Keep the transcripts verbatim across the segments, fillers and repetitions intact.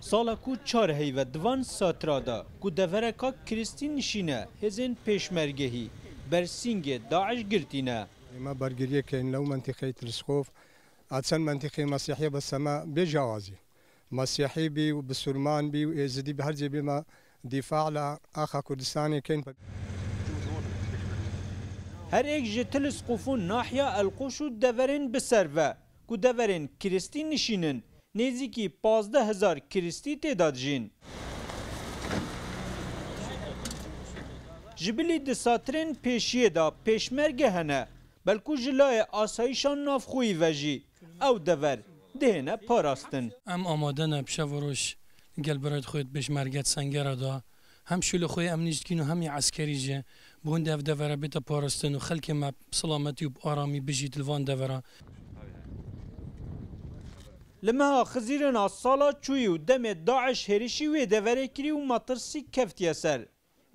Sala ku çar heyve di van satra de ku devereka Kristî nişîne hêzên pêşmergehî ber sîngê DAIŞ girtî ne. Ême bergiriyê keyn lew mentîqeyê Tilsxof, a çend mentîqeyê Mesîhiyê bes eme bê cawazî. Mesîhî bî û Bisurman bî û Êzidî bî her cê bê me dîfa la axa Kurdistanê keyn. Her êk ji Tilsxof û nahiya Elqoş û deverên bi ser ve ku deverên Kristî nişînin, nêzîkî pazdeh hezar Kristî tê de dijîn. Ji bilî di satirên pêşiyê de pêşmerge hene, belkû ji layê asayîşa navxweyî ve jî ew dever dihêne parastin. Em amade ne bi şev û roj gel birayê xwe yê pêşmerge di sengera de. Hem şûlê xwe yê emnî jî dikîn û hem yê eskerî jî. Bi hûn de ev devera bête parastin û xelkê me bi silametî û bi aramî bijît li van devera. Li meha Xizîrina sala çûyî û demê DAIŞ hêrişî wê deverê kirî û metirsî keftiye ser.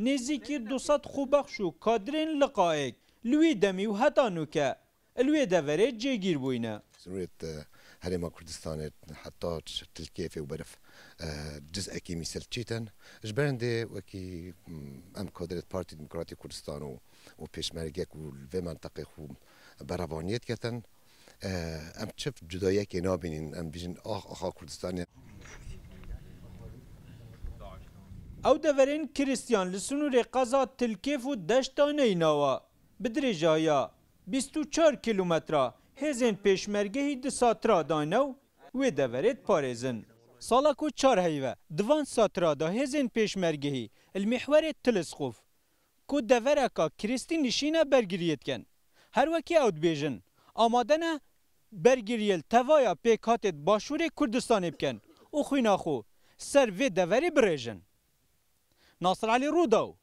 Nêzîkî du sed xwebexş û kadirên liqayêk li wî demî û heta nûke li wê deverê cêgîr bûyne. Sînorê, e, Herêma Kurdistanê heta Tilkêfê û berf, e, cizekî mîsilçît in. Ji berindê wekî, m, em kadrê Partî Demokratî Kurdistan û, û pêşmergek û li vê menteqê xwe berevaniyê diketin. E, em çi cudayiyekê nabînin, em bijin ax, axa Kurdistanê. Ew deverên Kristî yên li sînorê qeza Tilkêf û Deşta Neynawa bi dirêjahiya bîst û çar kîlometre hêzên pêşmergehî di satra dayne û wê deverê diparêzin. Sala ku çar heyve di van satra de hêzên pêşmergehî li mîhwerê Tilsxof ku devereka Kristî nişîne bergiriyê dikin. Her wekî ew dibêjin, amade ne bergiriyê li tevaya pêkhatê di Başûrê Kurdistanê bikin û xwîna xwe ser vê deverê birêjin. Nasir Elî Rûdaw,